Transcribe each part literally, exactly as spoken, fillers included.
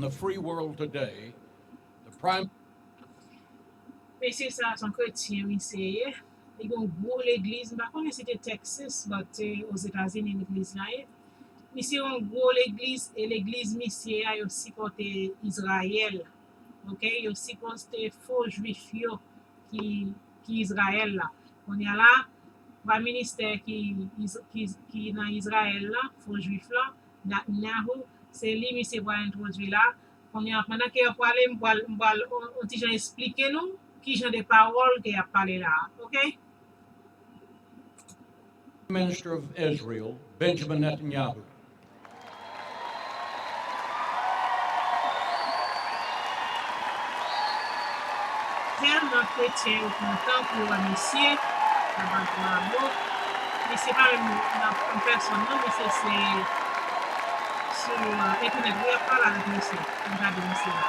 In the free world today, the prime Mesye sa a se yon kretyen misye ye. Li gen yon gwo legliz, m pa konnen si te Texas, but se Ozetazini legliz la ye. Misye gen yon gwo legliz, e legliz misye a yo sipòte Izrayèl. Ok, yo sipòte fo jwif yo ki, ki Izrayèl la. Kounye a la, prime minister ki, Iz- ki, ki nan Izrayèl la, fo jwif la, Netanyahu, se li misye pral entwodui la. Kounye a, pandan ke y ap pale, m pral, m pral on, on ti jan esplike nou ki jan de pawòl ke y ap pale la a, ok? Minister of Israel, Benjamin Netanyahu. Tèlman kretyen yo kontan pou yo wè misye, yo bat bravo. Misye pa menm nan, an pèsòn non, misye se sou, euh, entènèt wi y ap pale avèk misye. Ann gade misye la.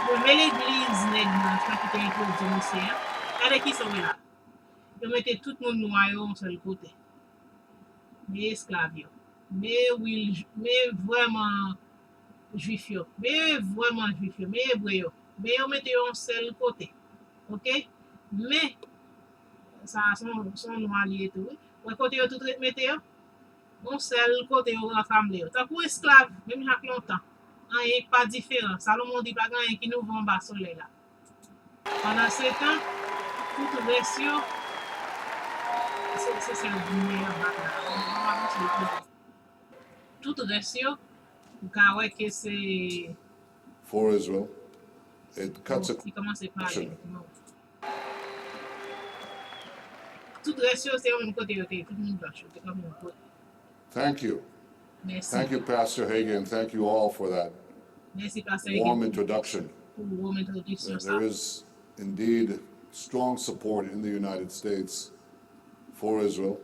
Premye legliz nèg blanch la ki te entwodui misye an. Gade kisa w wè la. Yo mete tout moun nwa yo yon sèl kote. Men esklav yo. Men wi, men vrèman jwif yo. Men vrèman jwif yo. Men ebre yo. Men yo mete yo yon sèl kote. Ok? Men, sa a se yon, se yon nwa li ye tou, wi. Wè kote yo tout ret mete yo? Yon sèl kote yo rasanble yo. Tankou esklav, menm jan ak lontan. Anyen pa diferan. Salomon di pa gen anyen ki nouvo anba solèy la. Pandan se tan, tout rès yo, se, se sèl goumen an bat la. Tout rès yo, ou ka wè ke se For Israel, it cuts bon, li kòmanse pale. Tout rès yo, se yon menm kote yo te ye, tout moun blanch yo te kanpe yon kote. Thank you. Mèsi. Thank you, Pastor Hagee, and thank you all for that Mèsi, Pastè Hagee, warm introduction. Pou wòm entwodiksyon sa. There is indeed strong support in the United States for Israel.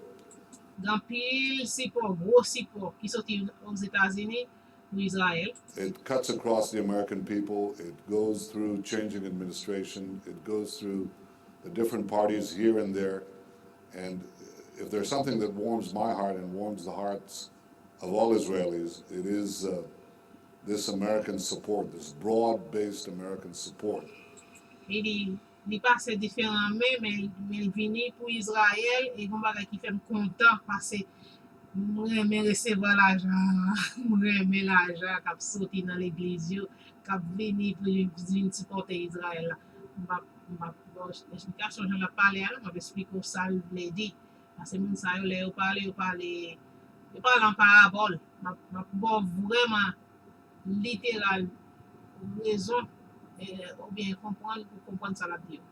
Gen anpil sipò, gwo sipò ki soti Ozetazini pou Izrayèl. It cuts across the American people. It goes through changing administration. It goes through the different parties here and there. And if there's something that warms my heart and warms the hearts of all Israelis, it is uh, this American support, this broad-based American support. Li, li pase diferan men, men, men l vini pou Izrayèl, e gon bagay ki fè m kontan, pase m renmen resevwa lajan, m renmen lajan k ap soti nan legliz yo, k ap vini pou vin sipòte Izrayèl la. M p ap, m p ap, ba w esplikasyon jan l ap pale a non, m ap esplike w sa l vle di. Paske moun sa yo, lè yo pale, yo pale, yo pale an parabòl. M ap, m ap ba w vrèman literal rezon, eh, oubyen konprann pou konprann sa l ap di yo.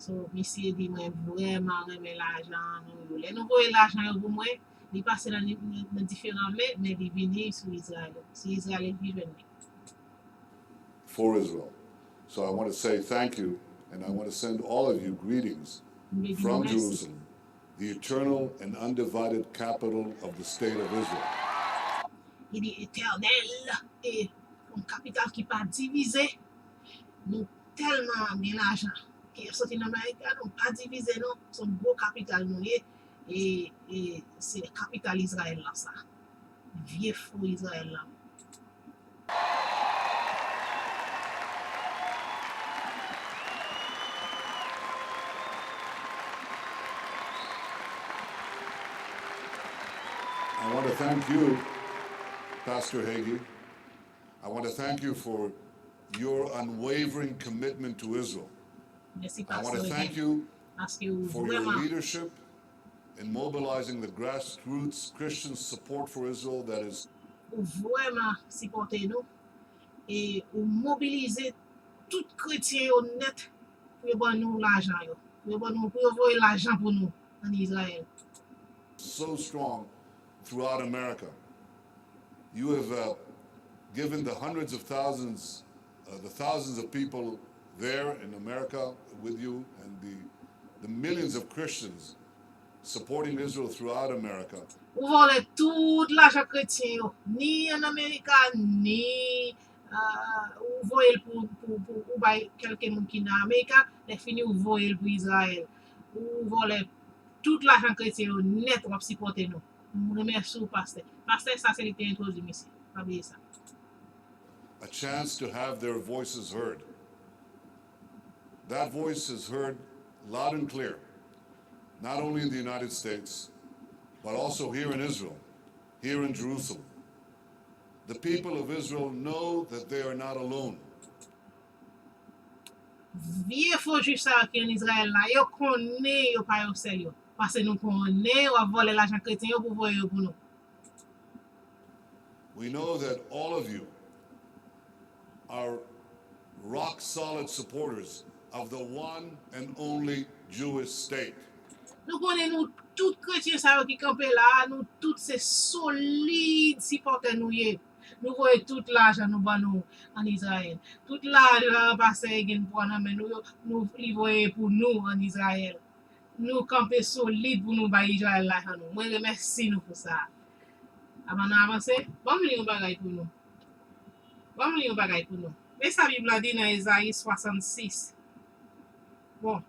So, misye di mwen vrèman renmen lajan nou yo. Lè nou voye lajan yo pou mwen, li pase nan, nan, nan diferan men, men li vini sou Izrayèl. Se Izrayèl ki jwenn li. For Israel. So I want to say thank you, and I want to send all of you greetings from Jerusalem, the eternal and undivided capital of the state of Israel. Li di etènèl, e yon kapital ki pa divize. Nou tèlman gen lajan ki soti nan Amerika, nou pa divize non. Se yon gwo kapital nou ye, e, e se kapital Izrayèl lan sa. Vye fo Izrayèl lan. I want to thank you, Pastor Hagee. I want to thank you for your unwavering commitment to Israel. Mèsi, Pastè Hagee, paske ou vrèman. I want to thank you for your leadership in mobilizing the grassroots Christian support for Israel that is. Ou vrèman sipòte nou e ou mobilize tout kretyen yo nèt pou yo ban nou lajan yo, pou yo ban nou, pou yo voye lajan pou nou ann Izrayèl. So strong throughout America. You have uh, given the hundreds of thousands, uh, the thousands of people there in America with you, and the, the millions of Christians supporting Israel throughout America. Ou vòlè tout lajan kretyen yo, ni ann Amerika, ni, ah, ou voye l pou, pou, pou, ou bay kèlke moun ki nan Amerika, lè fini ou voye l pou Izrayèl. Ou vòlè tout lajan kretyen yo nèt, w ap sipòte nou. M remèsye w, pastè. Pastè, sa se li ki te entwodui misye. Pa bliye sa. a chance to have their voices heard. That voice is heard loud and clear, not only in the United States, but also here in Israel, here in Jerusalem. The people of Israel know that they are not alone. Vye fo jwif sa yo ki ann Izrayèl la, yo konnen yo pa yo sèl yo. Paske nou konnen w ap vòlè lajan kretyen yo pou voye yo pou nou. We know that all of you are rock solid supporters of the one and only Jewish state. Nou konnen nou tout kretyen sa yo ki kanpe la a, nou tout se solid sipòtè nou ye. Nou voye tout lajan nou ban nou ann Izrayèl. Tout lajan pastè Egen pran nan men nou yo, nou, li voye pou nou ann Izrayèl. Nou kanpe solid pou nou bay Izrayèl lajan nou. Mwen remèsye nou pou sa. Avan nou avanse, ban m li yon bagay pou nou. Ban m li yon bagay pou nou. Men sa Bib la di nan Ezayi swasannsis. Bon.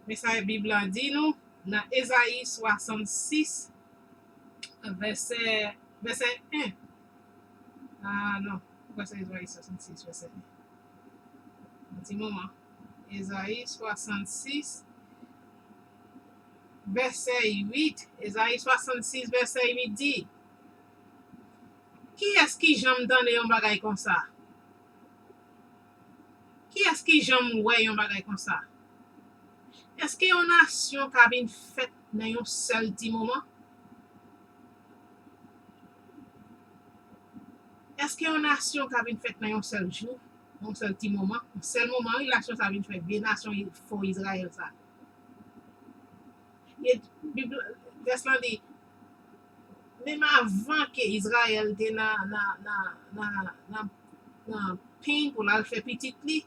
Men sa Bib la di nou nan Ezayi swasannsis, vèsè, vèsè en. Ah, non. Vèsè Ezayi swasannsis, vèsè en. Yon ti moman. Ezayi swasannsis, vèsè uit. Ezayi swasannsis, vèsè uit di, kiyès ki janm tande yon bagay konsa? Kiyès ki janm wè yon bagay konsa? Èske yon nasyon ka vin fèt nan yon sèl ti moman? Èske yon nasyon ka vin fèt nan yon sèl jou, yon sèl ti moman? Yon sèl moman, wi, nasyon sa vin fèt. Vye nasyon fo Izrayèl sa. E Bib, vès lan di, menm avan ke Izrayèl te nan, nan, nan, nan, nan, nan peny pou l al fè pitit li,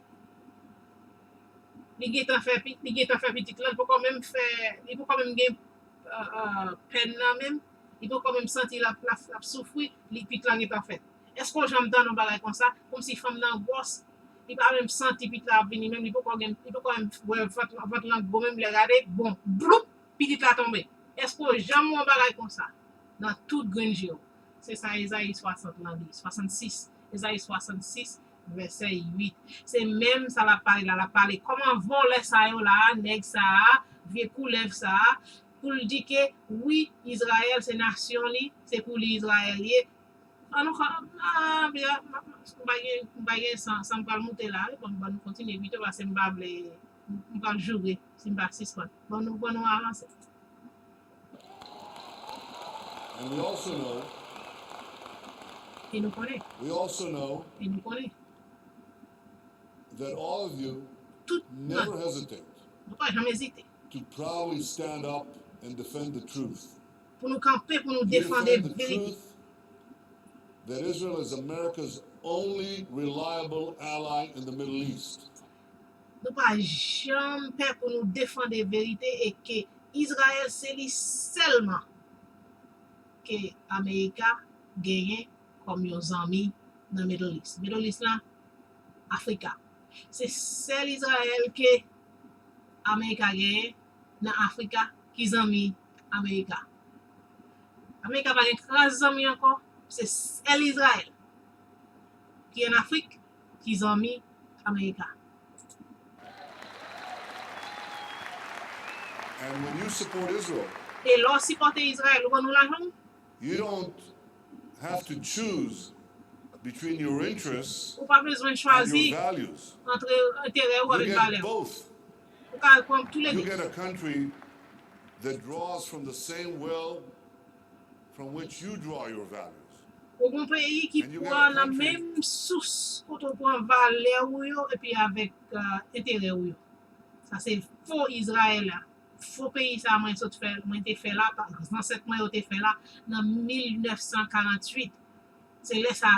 li gentan fè, pi- li gentan fè pitit lan, li poko menm fè, li poko menm gen, euh, euh, pèn nan menm, li poko menm santi l ap, l ap, l ap soufri, li pitit lan gentan fèt. Èske w janm tande yon bagay konsa? Kòmsi fanm nan gwòs, li pa menm santi pitit la ap vini menm, li poko gen, li poko menm wè vant, vant lan gwo menm, lè gade, bon, bloup, pitit la tonbe. Èske w janm wè yon bagay konsa nan tout grenn je w? Se sa Ezayi swasant lan di, swasannsis. Ezayi swasannsis, vèsè uit. Se menm sa l ap pale la. L ap pale kòman vòlè sa yo la, nèg sa a, vye koulèv sa a, pou l di ke, wi, Izrayèl se nasyon li, se pou li Izrayèl ye. An nou ka, ah, byen, m pa gen, m pa gen san, san m pral moute la, wi, bon, ban nou kontinye pito, paske m pa vle, m pral joure si m pa sispann. Ban nou, ban nou avanse. And we also know, E nou konnen, we also know e nou konnen, that all of you tout never nan, hesitate nou pa janm ezite to proudly stand up and defend the truth. Pou nou kanpe, pou nou You defande defend the verite. Truth that Israel is America's only reliable ally in the Middle East. Nou pa janm pè pou nou defande verite e ke Izrayèl se li sèlman ke Amerika genyen kòm yon zanmi nan Middle East. Middle East la, Afrika. Se sèl Izrayèl ke Amerika genyen nan Afrika ki zanmi Amerika. Amerika pa gen kras zanmi ankò, se sèl Izrayèl ki ann Afrik ki zanmi Amerika. And when you support Israel, E lè w sipòte Izrayèl, ou ban nou lajan, you don't have to choose between your interests ou pa bezwen and chwazi your values. Antre enterè ou You avèk valè get w. Both. Ou ka pran tou lè You de. Get a country that draws from the same well from which you draw your values. Ou gen yon peyi ki And you get pran a nan country menm sous kote w pran valè ou yo epi avèk, euh, enterè ou yo. Sa se fo Izrayèl la. Fo peyi sa mwen sot fè, mwen te fè la, pa- zansèt mwen yo te fè la nan mil nèf san karanntuit. Se lè sa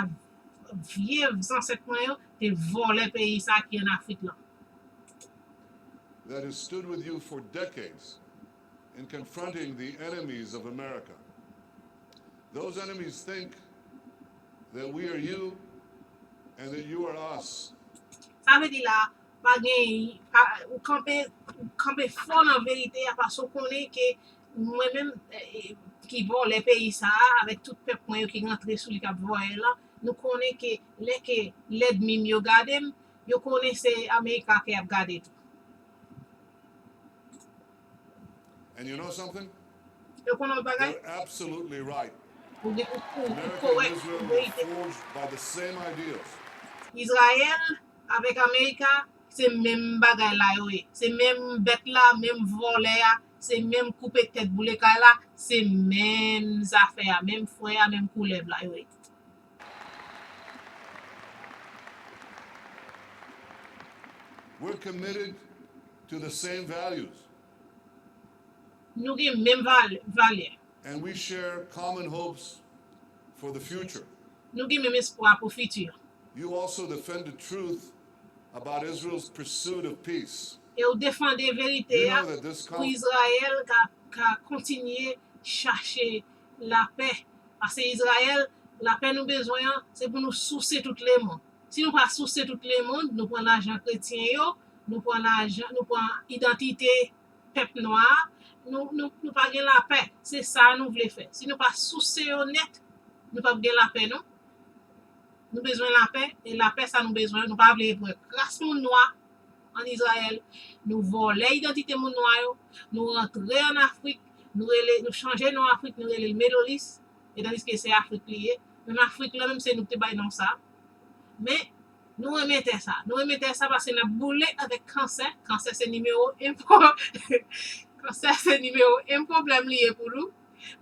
vye zansèt mwen yo te vòlè peyi sa ki ann Afrik lan. That has stood with you for decades in confronting the enemies of America. Those enemies think that we are you and that you are us. Sa vle di la, pa gen, pa, ou kanpe, ou kanpe fò nan verite a, paske w konnen ke mwen menm, eh, eh, ki vòlè peyi sa a, avèk tout pèp mwen yo ki rantre sou li k ap vòlè l lan, Nou konnen ke lè ke lènmi m yo gade m, yo konnen se Amerika ke y ap gade tou. And you know something? Yo konnen yon bagay? They're absolutely right. Ou gen ou, ou, ou America and kòrèk, Israel ou were verite. Forged by the same ideas. Izrayèl avèk Amerika, se menm bagay la yo ye. Se menm bèt la, menm vòlè a, se menm koupe tèt boule kay la, se menm zafè a, menm frè a, menm koulèv la yo ye. We're committed to the same values. Nou gen menm val-, valè. And we share common hopes for the future. Nou gen menm espwa pou fiti a. You also defend the truth about Israel's pursuit of peace. E w defande verite a pou Izrayèl ka, ka kontinye chache lapè. Paske Izrayèl, lapè nou bezwen an, se pou nou souse tout lemonn. Si nou pa souse tout lemonn, nou pran lajan kretyen yo, nou pran lajan, nou pran idantite pèp nwa a, nou, nou, nou pa gen lapè. Se sa nou vle fè. Si nou pa souse yo nèt, nou p ap gen lapè, non. Nou bezwen lapè, e lapè sa nou bezwen, nou pa vle wè kras moun nwa ann Izrayèl, nou vòlè idantite moun nwa yo, nou rantre ann Afrik, nou rele, nou chanje non Afrik, nou rele l Middle East, e tandiske se Afrik li ye. Menm Afrik la, menm se nou ki te bay non sa. Men, nou renmen tè sa. Nou renmen tè sa paske n ap boule avèk kansè. Kansè se nimewo en pwo-, kansè se nimewo en pwoblèm li ye pou nou.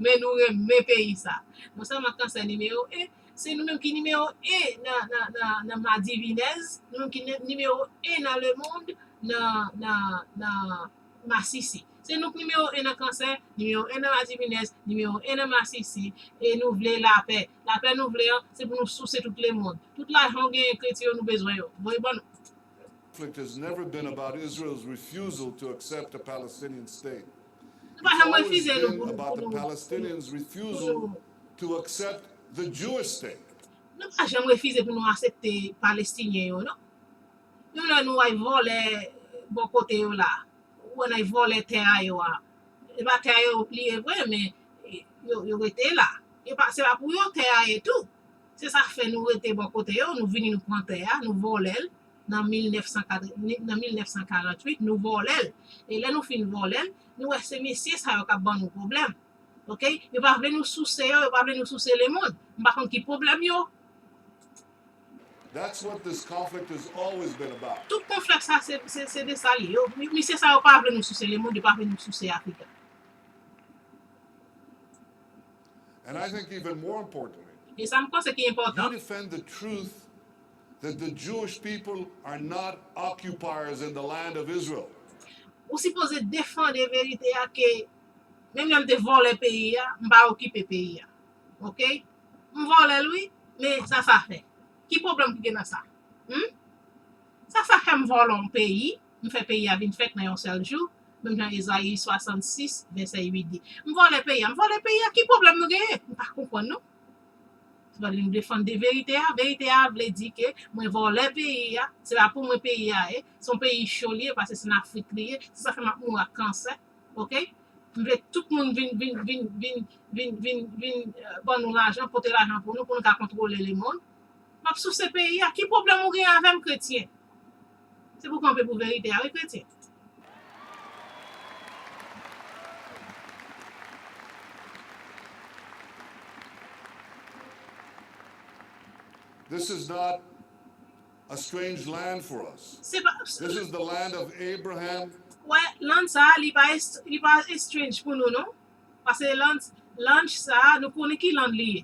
Men nou renmen peyi sa. Non sèlman kansè nimewo en, se nou menm ki nimewo en nan, nan, nan, nan madivinèz, nou menm ki ni-, nimewo en nan lemonn, nan, nan, nan masisi. Se nou k nimewo en nan kansè, nimewo en nan madivinèz, nimewo en nan masisi, e nou vle lapè. Lapè nou vle an, se pou nou souse tout lemonn. Tout lajan w genyen kretyen yo, nou bezwen yo. Voye ban nou. Conflict has never been about Israel's refusal to accept a Palestinian state. Nou pa janm refize nou pou, pou nou, pou nou, pou nou. It's always been about the Palestinians' refusal to accept the Jewish state. Nou pa janm refize pou nou aksepte Palestinyen yo, non. Nou lè nou wè vòlè bò kote yo la, ou wè nan vòlè tè a yo a. E pa tè a yo li ye vre, men yo, yo rete la. E pa, se pa pou yo tè a ye tou. Se sa k fè nou rete bò kote yo, nou vini nou pran tè a, nou vòlè l nan mil nèf san kat, nan mil nèf san karanntuit, nou vòlè l. E lè nou fin vòlè l, nou wè se mesye sa yo k ap ban nou pwoblèm. Oke? Yo pa vle nou souse yo, yo pa vle nou souse lemonn. M pa konn ki pwoblèm yo. That's what this conflict has always been about. Tout konflè sa, se, se, se de sa li ye. Yo, mi-, misye sa yo pa vle nou souse lemonn, yo pa vle nou souse Afrik la. And I think even more importantly, e sa m panse ki enpòtan, you defend the truth that the Jewish people are not occupiers in the land of Israel. Ou sipoze defande verite a ke menm lè m te vòlè peyi a, m pa okipe peyi a. Oke? M vòlè l wi, men sa sa fè? Ki pwoblèm ki gen nan sa? Hmm? Sa sa fè m vòlè yon peyi, m fè peyi a vin fèt nan yon sèl jou, menm jan Ezayi swasannsis, vèsè uit di. M vòlè peyi a, m vòlè peyi a, ki pwoblèm nou genyen? M pa konprann non. Se pa nou defann de verite a, verite a vle di ke mwen vòlè peyi a, se pa pou mwen peyi a ye, se yon peyi cho li ye, paske se nan Afrik li ye, se sa fè m ap mouri ak kansè, oke? M vle tout moun vin, vin, vin, vin, vin, vin, vin, eh, ban nou lajan, pote lajan pou nou, pou nou ka kontwole lemonn. M ap souse peyi a. Ki pwoblèm ou gen avè m, kretyen? Se pou kanpe pou verite a, wi, kretyen. This is not a strange land for us. Se pa, this is the land of Abraham. Wè, land sa a, li pa est-, li pa strange pou nou, non. Paske land, land sa a, nou konnen ki land li ye.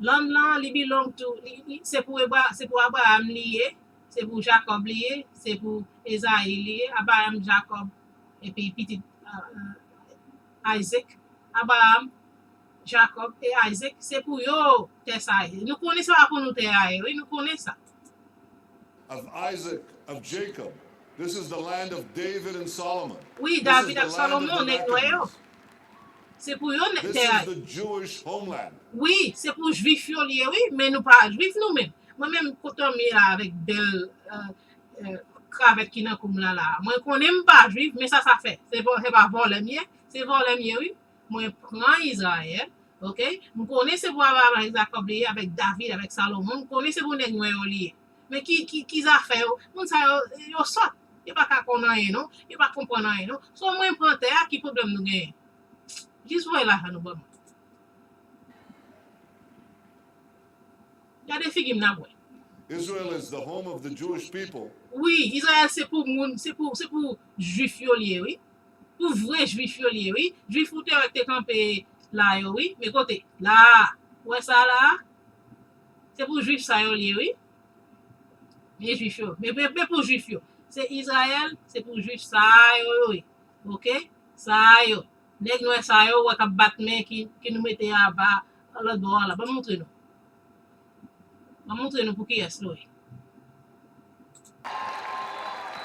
Land lan, li belong to, li, li, se pou Ebra-, se pou Abraham li ye, se pou Jakòb li ye, se pou Ezayi li ye, Abraham, Jakòb, epi pitit, ah, ah, Isaac. Abraham, Jakòb e Isaac, se pou yo tè sa a ye. Nou konnen se pa pou nou tè a ye, wi, nou konnen sa. Of Isaac, of Jacob. This is the land of David and Solomon. Wi, David ak Salomon, nèg nwè yo. Se pou yo nèg tè a ye. This is the Jewish homeland. Wi, se pou jwif yo li ye, wi, men nou pa jwif nou menm. Mwen menm, kote m ye la avèk bèl, eh, eh, kravèt ki nan kou m la la. Mwen konnen m pa jwif, men sa sa fè? Se pa, se pa vòlè m ye, se vòlè m ye, wi. Mwen pran Izrayèl, Ok? M konnen se pou Abraram, Izaak, Jakòb li ye, avèk David, avèk Salomon. M konnen se pou nèg nwè yo li ye. Men ki, ki, ki zafè yo? Moun sa yo, yo sòt. Yo pa ka konn anyen, non. Yo pa konprann anyen, non. So, mwen pran tè a, ki pwoblèm nou genyen? Jis voye lajan nou ban mwen. Gade figi m n ap wè. Israel is the home of the Jewish people. Wi, Izrayèl se pou moun, se pou, se pou Jwif yo li ye, wi. Pou vrè Jwif yo li ye, wi. Jwif ou te wè k te kanpe la yo, wi. Men kote? La a. Ou wè sa la a? Se pou Jwif sa yo li ye, wi. Men Jwif yo. Men, men, men pou Jwif yo. Se Izrayèl, se pou Jwif sa yo, yo ye. Ok? Sa yo. Nèg nwè sa yo, ou wè k ap bat men ki, ki nou mete anba, lòt bò a la. Ban m montre nou. Ban m montre nou pou kiyès nou ye.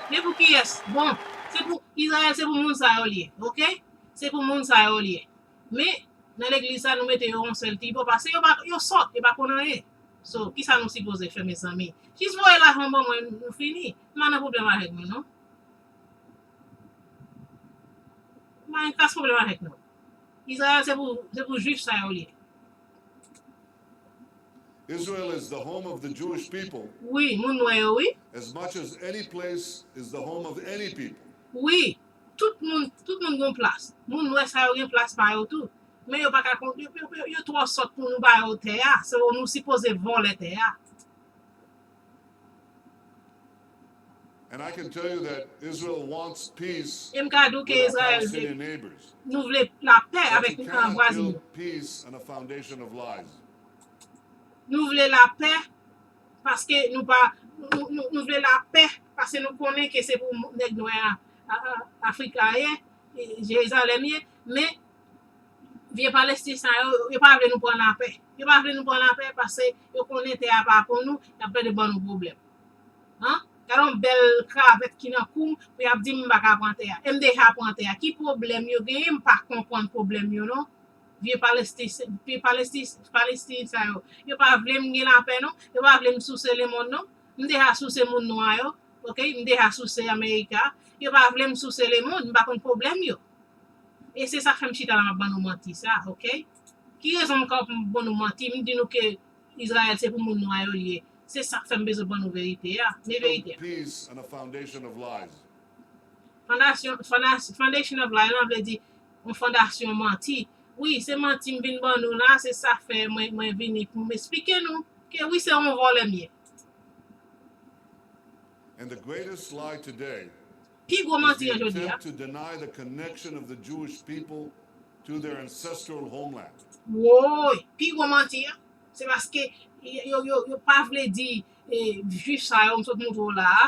Men pou kiyès? Bon, se pou Izrayèl, se pou moun sa yo li ye. Ok? Se pou moun sa yo li ye. Men, nan legliz sa, nou mete yo yon sèl ti bò, paske yo pa, yo sòt, yo pa konn anyen. So, kisa nou sipoze fè, mezanmi? Jis voye lajan ban mwen, nou fini. M pa nan pwoblèm avèk nou, non. M pa gen kras pwoblèm avèk nou. Izrayèl se pou, se pou Jwif sa yo li ye. Israel is the home of the Jewish people. Wi, moun nwè yo, wi. As much as any place is the home of any people. Wi, tout moun, tout moun gen plas. Moun nwè sa yo gen plas pa yo tou. Men yo pa ka kon-, yo, yo, yo, yo twò sòt pou nou ba yo tè a. Se nou sipoze vòlè tè a. And I can tell you that Israel wants peace with our Palestinian neighbors. E m ka di w ke Izrayèl vle, nou vle lapè avèk vwazen yo. But you cannot build peace on a foundation of lies. Nou vle lapè paske nou pa, nou, nou, nou vle lapè paske nou konnen ke se pou nèg nwè a, a, a, Afrik la ye, e, Jerizalèm ye, men vye Palestin sa yo, yo pa vle nou pran lapè. Yo pa vle nou pran lapè paske yo konnen tè a pa pou nou, y ap plede ban nou pwoblèm. An? Gade yon bèl kravèt ki nan kou m, pou y ap di m m pa ka pran tè a. E m deja pran tè a. Ki pwoblèm yo genyen? M pa konprann pwoblèm yo, non. Vye Palestin, vye Palestin, Palestin sa yo. Yo pa vle m gen lapè, non. Yo pa vle m souse lemonn, non. M deja souse moun nwa yo. Ok? M deja souse Amerika. Yo pa vle m souse lemonn. M pa konn pwoblèm yo. E se sa k fè m chita la, m ap ban nou manti sa, ok? Ki rezon m ka ban nou manti? M di nou ke Izrayèl se pou moun nwa yo li ye. Se sa k fè m bezwen ban nou verite a. Men verite a. Build peace on a foundation of lies. Fondasyon, fondas-, foundation of lies lan vle di yon fondasyon manti. Wi, se manti m vin ban nou la, se sa fè mwen, mwen vini pou m esplike nou ke wi, se yon vòlè m ye. And the greatest lie today Pi gwo manti an jodi a. Is the attempt to deny the connection of the Jewish people to their ancestral homeland. Woy, pi gwo manti an, se paske yo, yo, yo pa vle di, e, Jwif sa yo, m sot montre w la a,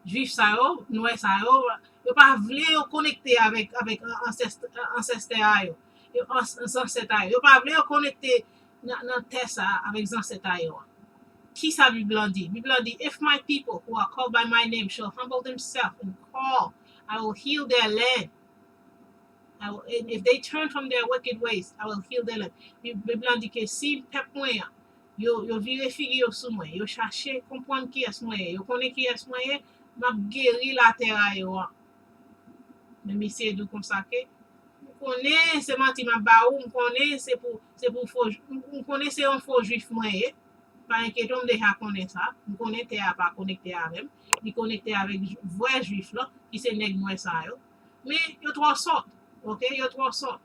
Jwif sa yo, nwè sa yo, yo pa vle yo konekte avèk, avèk ansès-, ansèstè a yo, yo, ans-, zansèt a yo. Yo pa vle yo konekte nan, nan tè sa a avèk zansèt a yo a. Kisa Bib lan di? Bib lan di, "If my people who are called by my name shall humble themselves and call, I will heal their land. I will, and if they turn from their wicked ways, I will heal their land." Bib, Bib lan di ke si pèp mwen an, yo, yo vire figi yo sou mwen, yo chache konprann kiyès mwen ye, yo konnen kiyès mwen ye, m ap geri latè a yo an. Men misye di w konsa ke, m konnen se manti m ap ba ou, m konnen se pou, se pou fo, m, m konnen se yon fo jwif mwen ye. Pa enkyete w, m deja konnen sa. M konnen tè a pa konekte avè m. Li konekte avèk j-, vrè jwif lan, ki se nèg nwè sa yo. Men yo twò sòt, ok? Yo twò sòt.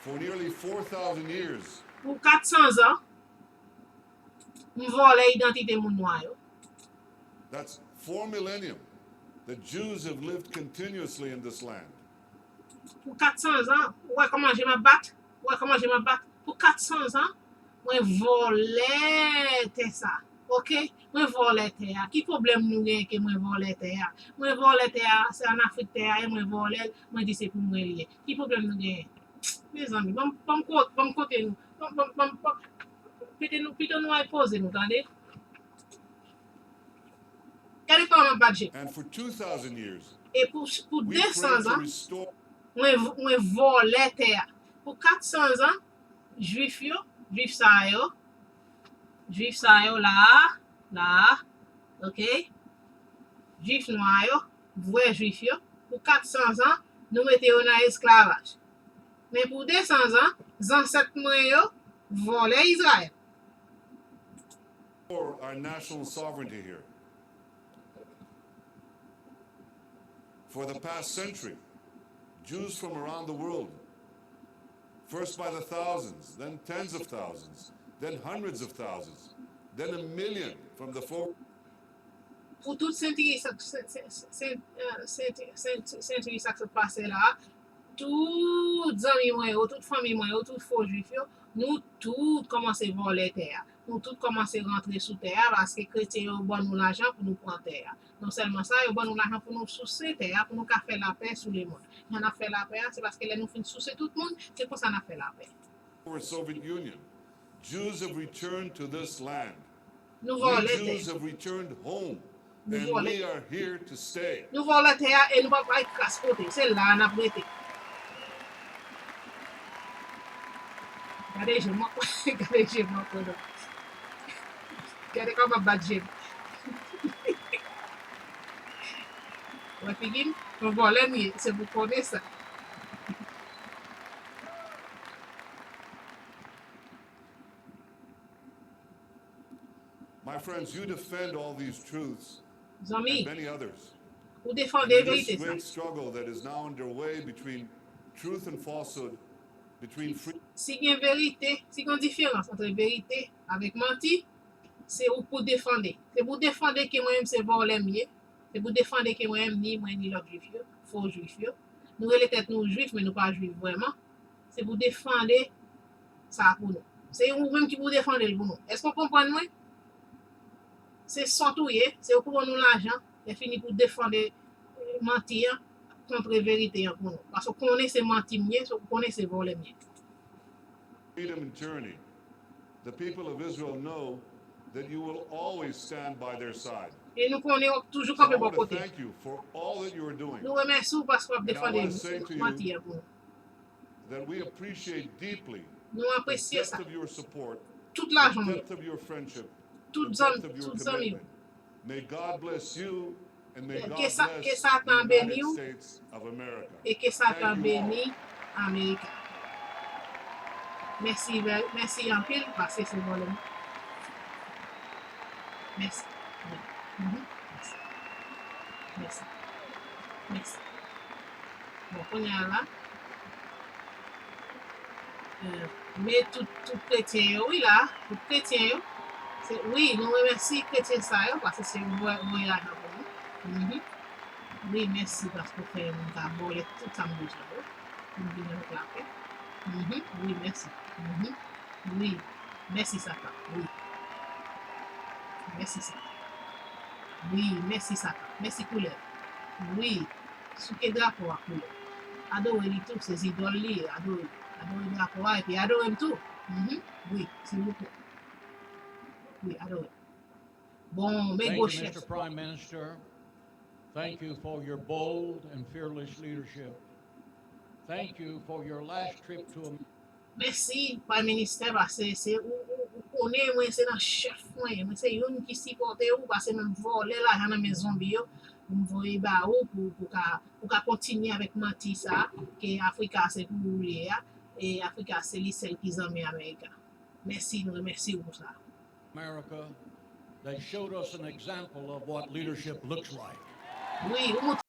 For nearly four thousand years, Pou kat san zan, m vòlè idantite moun nwa yo. That's four millennium. The Jews have lived continuously in this land. Pou kat san zan, ou wè kòman je m ap bat? Ou wè kòman je m ap bat? Pou kat san zan, mwen vòlè tè sa. Ok? Mwen vòlè tè a. Ki pwoblèm nou genyen ke mwen vòlè tè a? Mwen vòlè tè a, se ann Afrik tè a ye, mwen vòlè l, mwen di se pou mwen li ye. Ki pwoblèm nou genyen? Mezanmi, ban m, ban m ko-, ban m kote nou. Ban m, ban m, ban m, ban m, pito nou, pito nou al poze nou, tande? Gade kòman m ap bat je. And for two thousand years, e pou, pou de san zan, mwen, mwen vòlè tè a. Pou kat san zan, jwif yo, jwif sa yo, jwif sa yo la a, la a, ok? Jwif nwa yo, vrè Jwif yo, pou kat san zan, nou mete yo nan esklavaj. Men pou de san zan, zansèt mwen yo vòlè Izrayèl. For our national sovereignty here. For the past century, Jews from around the world, first by the thousands, then tens of thousands, then hundreds of thousands, then a million from the four Pou tout sentri sa, sen- sen- sen- eh, sentri- sen- sentri sa k sot pase la, tout zanmi mwen yo, tout fanmi mwen yo, tout fo Jwif yo, nou tout kòmanse vòlè tè a. Nou tout kòmanse rantre sou tè a paske kretyen yo ban nou lajan pou nou pran tè a. Non sèlman sa, yo ban nou lajan pou nou souse tè a, pou nou ka fè lapè sou lemonn. Jan n ap fè lapè a, se paske lè nou fin souse tout moun, se konsa n ap fè lapè. Former Soviet Union. Jews have returned to this land. Nou vòlè tè. Jews have returned home. And we are here to stay. Nou vòlè tè a e nou p ap al kras kote. Se la a n ap rete. Gade je m, gade je m ankò non. Gade kòman m ap bat je m. Wè figi m, yon vòlè m ye, se pou konnen sa. My friends, you defend all these truths Zanmi, and many others. ou defande This verite sa. Great struggle that is now underway between truth and falsehood, between free Si gen verite, si gen diferans ant verite avèk manti, se ou pou defande. Se pou defande ke mwen menm se vòlè m ye. Se pou defande ke mwen menm ni mwen ni lòt jwif yo, fo jwif yo. Nou rele tèt nou jwif men nou pa jwif vrèman. Se pou defande sa pou nou. Se ou menm ki pou defande l pou nou. Èske w konprann mwen? Se sòt ou ye, se ou pou ban nou lajan, lè fini pou defande eh, manti an, kontre verite an pou nou. Paske w konnen se manti m ye, ou konnen se vòlè m ye. Freedom and tyranny. The people of Israel know that you will always stand by their side. E nou konnen w ap toujou kanpe bò kote. Thank you for all that you are doing. Nou remèsye w paske w ap defande manti an pou nou. That we appreciate deeply Nou apresye sa. Of your support, tout lajan w yo, of your friendship, tout zanmi, tout zanmi w. May God bless you and may God Ke sa, ke bless Satan the beni United w States of America. E ke Satan Thank you all. Beni Amerika. Mèsi, mèsi anpil, paske se vòlè m. Mèsi. Mhm. Mèsi. Mèsi. Mèsi. Bon, kounye a la, euh, men tout, tout kretyen yo, wi la, tout kretyen yo, se, wi, nou remèsi kretyen sa yo, paske se yo voye lajan pou nou. Mhm. Wi, mèsi paske w fè m ka vòlè tout sa m bezwen yo. Pou m vin avèk lapè. Mhm. Wi, mèsi. Mhm. Wi. Mèsi Satan. Wi. Mèsi Satan. Wi, mèsi Satan. Mèsi koulè. Wi. Souke drapo a koulè. Adore li tou, se zidòl li ye. Adore li. Adore drapo a epi adore m tou. Mhm. Wi, silvouplè. Wi, adore. Bon, men Thank gwo you, chèf. Mister Prime Minister. Thank you for your bold and fearless leadership. Thank you for your last trip to America. Mèsi, Prime Minister, paske se ou, ou, ou konnen mwen se nan chèf mwen, mwen se youn ki sipòte ou, paske mwen vòlè lajan nan men zonbi yo, pou m voye ba ou, pou, pou ka, pou ka kontinye avèk manti sa, ke Afrika se pou ou li ye a, e Afrika se li sèl ki zanmi Amerika. Mèsi, nou remèsye ou pou sa. America that showed us an example of what leadership looks like. Wi, ou montre